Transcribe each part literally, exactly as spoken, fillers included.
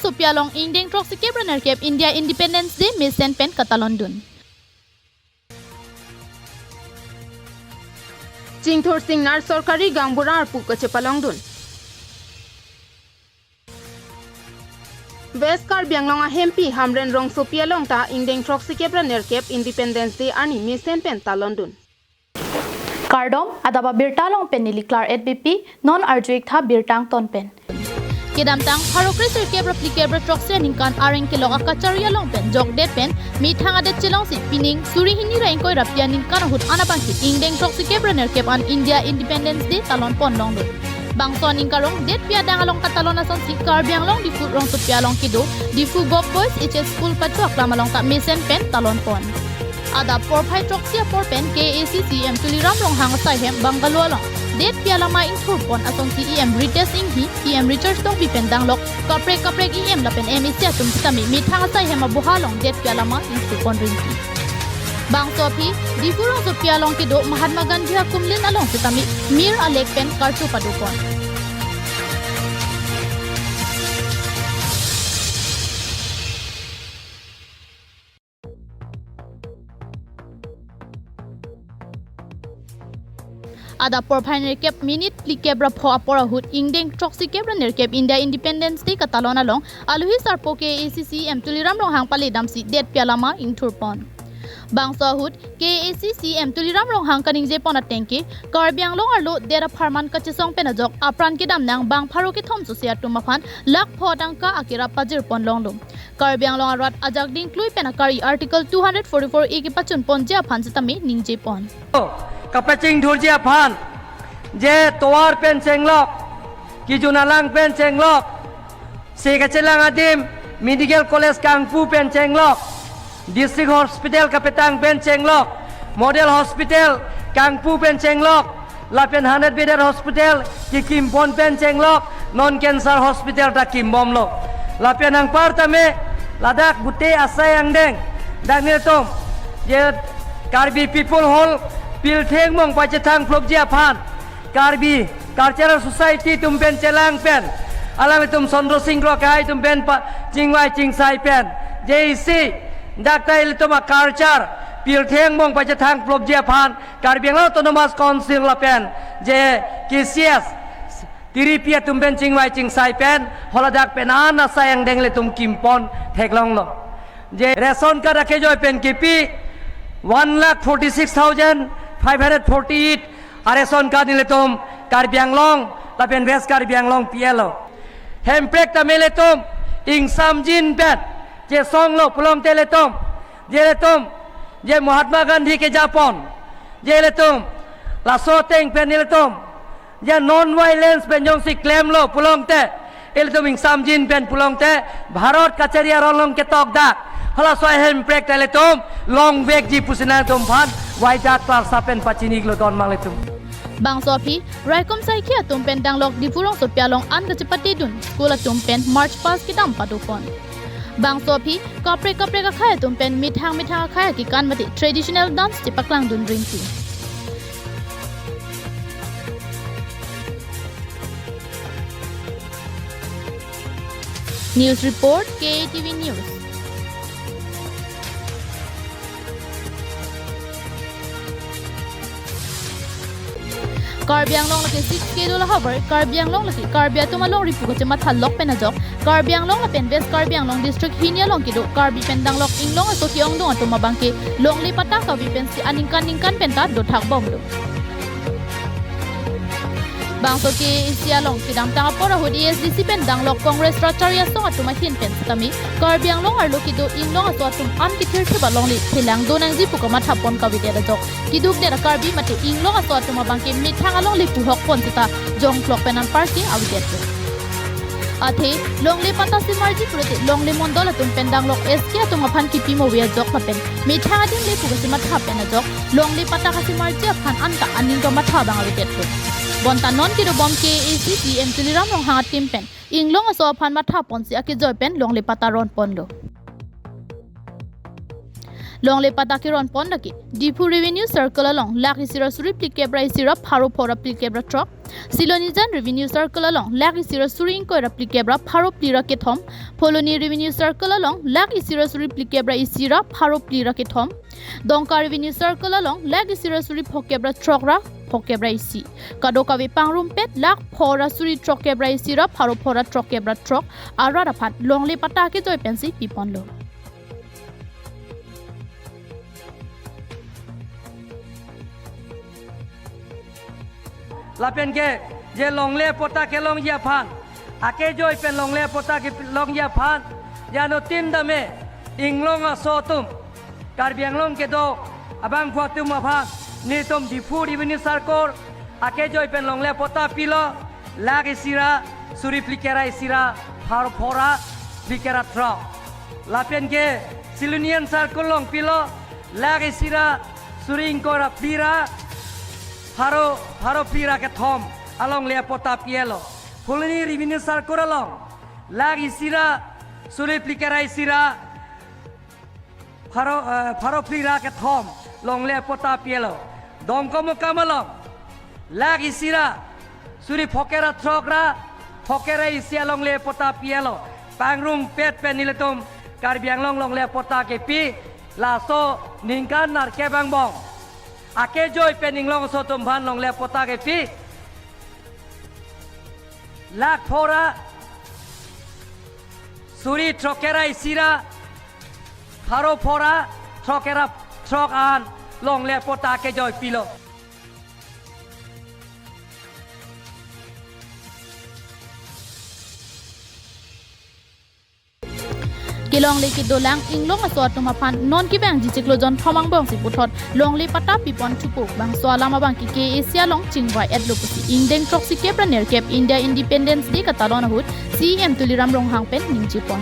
Rongsopi along ingdeng throksikep ra nerkep India Independence Day mesen pen katalondun. Chingthur Singnar sorkari gaonbura arpu kachepalongdun. West Karbi Anglong ahempi Hamren Rongsopi along ta ingdeng throksikep ra nerkep Independence Day arni mesen pen talondun. Kardom, adap abirta along pen neli Klar et B P, non arju-ik tha birta angton pen. Kedamtang pharo kresirkep ra phlikep ra throksi aningkan areng kelok akachari along pen jokdet pen methang adet chelongsi pining suri hini ra ingkoi ra pini aningkan ahut an abangke ingdeng throksikep ra nerkep an India Independence Day talon pon longlo. Bangso aning karong detpi adang along katalon asonsi Karbi Anglong Diphu Rongsopi along kedo Diphu Govt Boys H S School pachu aklam along ta mesen pen talon pon. Adap porphai throksi apor pen K A A C C E M Tuliram Ronghang asai hem bungalow along detpi alama ingthur pon asonsi E M Ritesh Enghi, E M Richard Tokbi pen danglok kaprek kaprek E M lapen M A C atum sitame methang asai hem aboha along detpi alama ingthur pon rinti. Bangso aphi Diphu Rongsopi along kedo Mahatma Gandhi akumlin along sitame mir alek pen karcho pado pon. Adap porphai nerkep minute phlikep ra pho apor ahut ingdeng throksikep ra nerkep India Independence Day katalon along alohi sarpo K A A C C E M Tuliram Ronghang pale damsi detpi alama ingthur pon. Bangso ahut K A A C C E M Tuliram Ronghang kaningje pon atengke Karbi Anglong arlo det apharman kachesong pen ajok apran kedam nang bang pharo kethom sose atum aphan lakh pho tangka akira pajir pon longlo. Karbi Anglong arat ajak dingklui pen akari Article two hundred forty-four A kepachun ponji aphan sitame ningje pon. Kapachingthurji aphan, je tovar pen chenglok, kejun alang pen chenglok, se kachelang adim medical college kangpu pen chenglok, district hospital kapetang pen chenglok, model hospital kangpu pen chenglok, lapen hundred bedded hospital kekim pon pen chenglok, non cancer hospital ta kimbomlo. Lapen anparta me ladak gute asai angdeng, dak nelitum je Karbi People Hall piltheng mong pachethang phlopji aphan Karbi Cultural Society atum pen chelang pen, alanglitum Chandra Sing Kro Kehai atum pen pa chingvai chingsai pen, je isi dak ta ilitum a-culture piltheng mong pachethang phlopji aphan Karbi Anglong Autonomous Council lapen je K C S tiripi atum pen chingvai chingsai pen haladak pen an asai angdeng ilitum kimpon theklonglo. Je ration card akejoi pen kipi one lakh forty-six thousand five hundred forty-eight a-ration card nelitum Karbi Anglong lapen West Karbi Anglong pilo. Hemprek tame ilitum ingsamjin pen chesonglo pulote ilitum, je ilitum je Mahatma Gandhi kejapon, je ilitum laso ateng pen ilitum je non-violence pen jongsi klemlo pulote, ilitum ingsamjin pen pulote, Bharat kachari aron along ketok dak halaso ahemprek ta ilitum longvekji pusi nangtum aphan waidak klarsa pen pachini-iklo don manglitum. Bangso aphi raikom saikhi atum pen danglok Diphu Rongsopi along an kachepatedun school atum pen march past kedam pado pon. Bangso aphi kaprek kaprek akhai atum pen methang methang akhai akekan mate traditional dance chepaklangdun rinti. News report, K A T V News. Karbi Anglong lake Sixth Schedule ahavar, Karbi Anglong lake Karbi atum alongri pu kachematha lok pen ajok, Karbi Anglong lapen West Karbi Anglong district hini along kedo Karbi pen danglok inglong aso ke-ongdung atum abangke longle patta kave pensi aningkan ningkan pen ta dothak bomlo. Bangso K A A C along kedamtang apor ahut A S D C pen danglok Congress rat chari asong atum ahin pen sitame Karbi Anglong arlo kedo inglong aso atum an kethirthip alongle thelang donangji pu kamatha pon kavedet ajok, keduk det a-Karbi mate inglong aso atum abangke methang alongle puhok pon seta jongklok pen anparsi avedetlo. Athe longle patta semarji pulote longle mondol atum pen danglok S K atum aphan kipi mo ave ajok lapen methang adim le pu kachematha pen ajok longle patta kasemarji aphan anta aning kamatha abang avedetlo. Bonta non kedobom K A A C C E M Tuliram Ronghang a-team pen inglong aso aphan matha ponsi akejoi pen longle patta ron ponlo. Longle patta keron pon lake Diphu Revenue Circle along lakh isi ra suri phlikep ra isi ra pharo phora phlikep ra throk, Silonijan Revenue Circle along lakh isi ra suri ingkoi ra phlikep ra pharo phli ra kethom, Phuloni Revenue Circle along lakh isi ra suri phlikep ra isi ra pharo phli ra kethom, Dongka Revenue Circle along lakh isi ra suri phokep ra throk ra phokep ra isi. Kadokave pangrumpet lakh pho ra suri throkkep ra isi ra pharo pho ra throkkep ra throk arat aphan longle patta kejoi pensi piponlo. Lapen ke je longle patta kelongji aphan, akejoi pen longle patta kelongji aphan, je anuttin tame inglong aso atum, Karbi Anglong kedo abangphu atum aphan, nelitum Diphu Revenue Circle akejoi pen longle patta pilo, lakh isi ra suri phlikep ra isi ra pharo phora phlikep ra throk. Lapen ke Silonijan Circle along pilo, lakh isi ra suri ingkoi ra phli ra pharo, pharo phli ra kethom along longle patta pilo. Phuloni Revenue Circle along lakh isi ra suri phlikep ra isi ra pharo, eh, pharo phli ra kethom longle patta pilo. Dongkamukam along lakh isi ra suri phokep ra throk ra phokep ra isi along longle patta pilo. Pangrumpet pen nelitum Karbi Anglong longle patta kepi, laso ningkan nerkep angbong akejoi pen inglong aso atum aphan longle patta kepi, lakh pho ra suri throkkep ra isi ra pharo phora throkkep ra throk an longle patta kejoi pilo. Kelongle kedolang inglong aso atum aphan non kevangji chiklo jon thom angbong si puthot longle patta pipon thupo. Bangso alam abang ke K A A C along chingvai-etlo pusi ingdeng throksikep ra nerkep India Independence Day katalon ahut C E M Tuliram Ronghang pen ningje pon.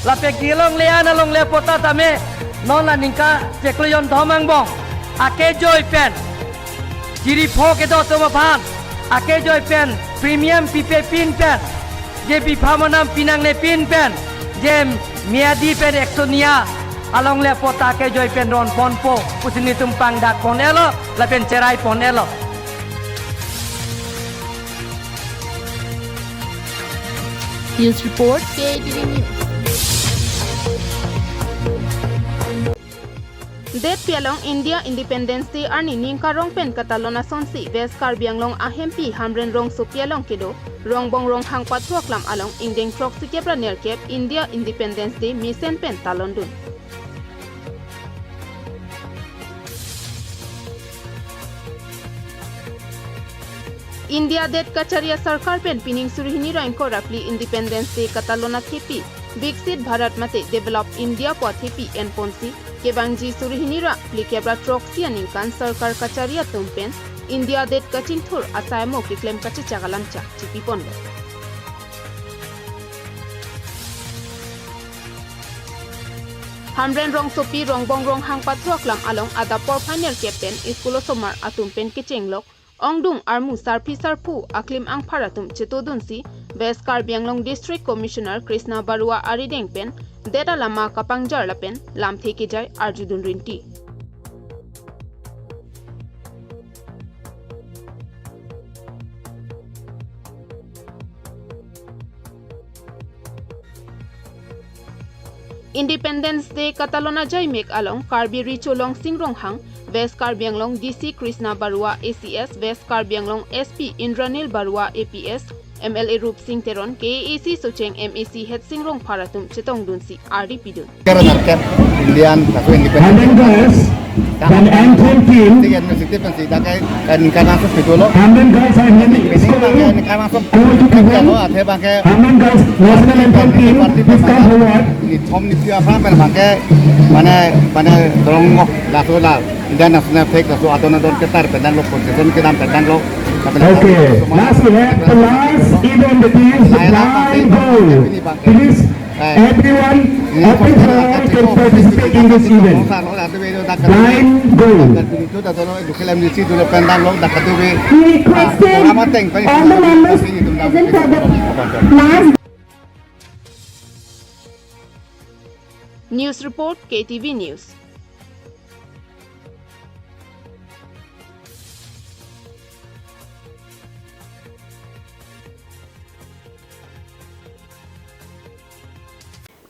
Lapen kelongle an alongle patta tame non la ningkan chiklo jon thom angbong akejoi pen, chiri pho kedo atum aphan akejoi pen premium pipe pin pen, je bipha manam pinangne pin pen, je miyadi pen ekso niya alongle patta kejoi pen ron ponpo pusi nelitum pangdak pon-etlo lapen cherai pon-etlo. News report, K A T V News. Detpi along India Independence Day arni ning karong pen katalon asonsi West Karbi Anglong ahempi Hamren rongsopi along kedo Rongbong Ronghang pathu aklam along ingdeng throksikep ra nerkep India Independence Day mesen pen talondun. India det kachari asarkar pen pining suri hini ra ingkoi ra phli Independence Day katalon athepi Viksit Bharat mate Developed India pu athepi enponsi kevangji suri hini ra phlikep ra throksi aningkan sarkar kachari atum pen India det kachingthur asai amo keklem kachechak alam chak chipi ponlo. Hamren rongsopi Rongbong Ronghang pathu aklam along adap porphai nerkep pen school osomar atum pen kechenglok ongdung armu sarpi sarpo aklim angphar atum chetodunsi West Karbi Anglong District Commissioner Krishna Barua arideng pen det alama kapangjar lapen lamthe kejai arjudun rinti. Independence Day katalon ajaimek along Karbi Recho Longsing Ronghang, West Karbi Anglong D C Krishna Barua, A C S West Karbi Anglong S P Indranil Barua, A P S, M L A Rupsing Teron, K A A C Socheng M A C Hetsing Rongphar atum chetongdunsi ardi pidun. Kerana kan Indian laso independent. And then guys, the anthem team. Tiga administrative kan sih, dah kayak kan, kan langsung gitu loh. And then guys, I have Ini kan, kan langsung call to people. Athe bangke. And then guys, national anthem team, please come forward. Ni thom ni tiap apa, bangke, mana, mana dorong ngok, laso lah. Indian national flag laso adon adon ketar pen danglo, procession kedam pen danglo. Okay, last we have the last event, that is the blind bowl. Please, everyone, everyone can participate in this event. Blind bowl. We requesting all the members present for the last News report, K T V News.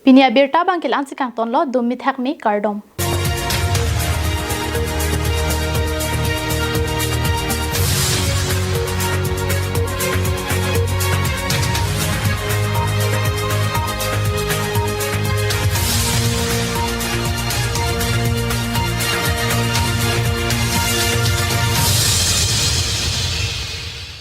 Pini abirta abang ke la-an si kangtonlo, dum mithak me, kardom.